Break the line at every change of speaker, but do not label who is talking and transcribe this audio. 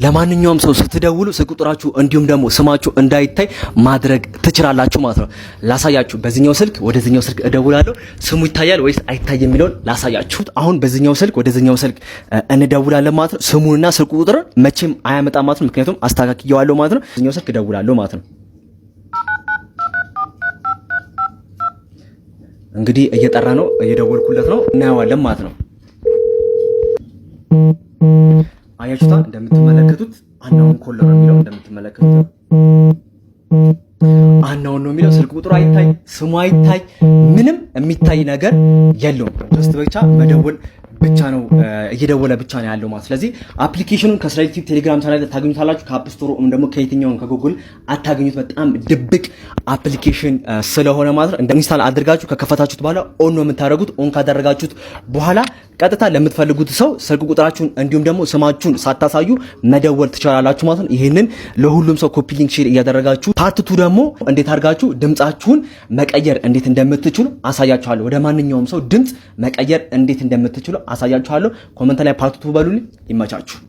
ለማንኛውም ሰው ስትደውሉ ስልክ ቁጥራችሁ እንዲሁም ደግሞ ስማችሁ እንዳይታይ ማድረግ ትችላላችሁ ማለት ነው። ላሳያችሁ። በዚህኛው ስልክ ወደዚህኛው ስልክ እደውላለሁ። ስሙ ይታያል ወይስ አይታይ የሚለውን ላሳያችሁ። አሁን በዚህኛው ስልክ ወደዚህኛው ስልክ እንደውላለን ማለት ነው። ስሙንና ስልክ ቁጥርን መቼም አያመጣም ማለት ነው። ምክንያቱም አስተካክየዋለሁ ማለት ነው። በዚህኛው ስልክ እደውላለሁ ማለት ነው። እንግዲህ እየጠራ ነው፣ እየደወልኩለት ነው። እናየዋለን ማለት ነው። አያችሁታ እንደምትመለከቱት unknown caller ነው የሚለው። እንደምትመለከቱት unknown ነው የሚለው። ስልክ ቁጥሩ አይታይ፣ ስሙ አይታይ፣ ምንም የሚታይ ነገር የለውም። Just ብቻ መደወል ብቻ ነው፣ እየደወለ ብቻ ነው ያለው ማለት። ስለዚህ application ኑን ከስራ ዩቲዩብ ቴሌግራም ቻናል ታገኙታላችሁ። ከ App Store ወይም ደግሞ ከየትኛውም ከጉግል አታገኙት። በጣም ድብቅ application ስለሆነ ማለት ነው። እንደ install አድርጋችሁ ከከፈታችሁት በኋላ on ነው የምታደርጉት። On ካደረጋችሁት በኋላ ቀጥታ ለምትፈልጉት ሰው ስልክ ቁጥራችሁን እንዲሁም ደግሞ ስማችሁን ሳታሳዩ መደወል ትችላላችሁ ማለት ነው። ይህንን ለሁሉም ሰው copy link share እያደረጋችሁ፣ part two ደግሞ እንዴት አድርጋችሁ ድምጻችሁን መቀየር እንዴት እንደምትችሉ አሳያችኋለሁ። ወደ ማንኛውም ሰው ድምጽ መቀየር እንዴት እንደምትችሉ አሳያችኋለሁ። Comment ላይ part two በሉልኝ። ይመቻችሁ።